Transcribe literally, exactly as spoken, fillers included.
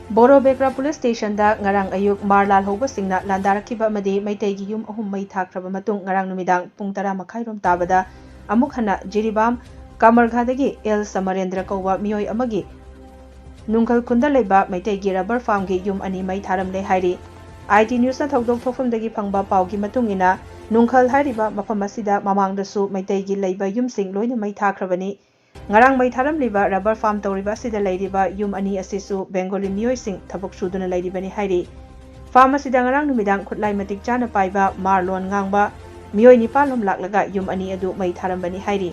ꯕꯣꯔꯣꯕꯦꯀ꯭ꯔꯥ police ꯁ꯭ꯇꯦꯁꯟꯗ ꯉꯔꯥꯡ ꯑꯌꯨꯛ ꯃꯥꯔ ꯂꯥꯜꯍꯧꯕꯁꯤꯡꯅ ꯂꯥꯟꯗꯥꯔꯛꯈꯤꯕ ꯑꯃꯗꯤ ꯃꯩꯇꯩꯒꯤ ꯌꯨꯝ ꯑꯍꯨꯝ ꯃꯩ ꯊꯥꯈ꯭ꯔꯕ ꯃꯇꯨꯡ ꯉꯔꯥꯡ ꯅꯨꯃꯤꯗꯥꯡ ꯄꯨꯡ ꯇꯔꯥ ꯃꯈꯥꯏꯔꯣꯝ ꯇꯥꯕꯗ ꯑꯃꯨꯛ ꯍꯟꯅ ꯖꯤꯔꯤꯕꯥꯝ ꯀꯃꯔꯘꯥꯗꯒꯤ ꯑꯦꯜ ꯁꯃꯔꯦꯟꯗ꯭ꯔ ꯀꯧꯕ ꯃꯤꯑꯣꯏ ꯑꯃꯒꯤ ꯅꯨꯡꯈꯜ ꯈꯨꯟꯗ ꯂꯩꯕ ꯃꯩꯇꯩꯒꯤ ꯔꯕꯔ ꯐꯥꯔꯝꯒꯤ ꯌꯨꯝ ꯑꯅꯤ ꯃꯩ ꯊꯥꯔꯝꯂꯦ ꯍꯥꯏꯔꯤ꯫ ꯑꯥꯏ ꯇꯤ ꯅ꯭ꯌꯨꯁꯅ ꯊꯧꯗꯣꯛ ꯊꯣꯛꯐꯝꯗꯒꯤ ꯐꯪꯕ ꯄꯥꯎꯒꯤ ꯃꯇꯨꯡ ꯏꯟꯅ, ꯅꯨꯡꯈꯜ ꯍꯥꯏꯔꯤꯕ ꯃꯐꯝ ꯑꯁꯤꯗ ꯃꯃꯥꯡꯗꯁꯨ ꯃꯩꯇꯩꯒꯤ ꯂꯩꯕ ꯌꯨꯝꯁꯤꯡ ꯂꯣꯏꯅ ꯃꯩ ꯊꯥꯈ꯭ꯔꯕꯅꯤ꯫ ꯉꯔꯥꯡ ꯃꯩ ꯊꯥꯔꯝꯂꯤꯕ ꯔꯕꯔ ꯐꯥꯔꯝ ꯇꯧꯔꯤꯕ ꯑꯁꯤꯗ ꯂꯩꯔꯤꯕ ꯌꯨꯝ ꯑꯅꯤ ꯑꯁꯤꯁꯨ ꯕꯦꯡꯒꯣꯂꯤ ꯃꯤꯑꯣꯏꯁꯤꯡ ꯊꯕꯛ ꯁꯨꯗꯨꯅ ꯂꯩꯔꯤꯕꯅꯤ ꯍꯥꯏꯔꯤ꯫ ꯐꯥꯔꯝ ꯑꯁꯤꯗ ꯉꯔꯥꯡ ꯅꯨꯃꯤꯗꯥꯡ ꯈꯨꯠꯂꯥꯏ ꯃꯇꯤꯛ ꯆꯥꯅ ꯄꯥꯏꯕ ꯃꯥꯔ ꯂꯣꯟ ꯉꯥꯡꯕ ꯃꯤꯑꯣꯏ ꯅꯤꯄꯥꯜ ꯂꯣꯝ ꯂꯥꯛꯂꯒ ꯌꯨꯝ ꯑꯅꯤ ꯑꯗꯨ ꯃꯩ ꯊꯥꯔꯝꯕꯅꯤ ꯍꯥꯏꯔꯤ꯫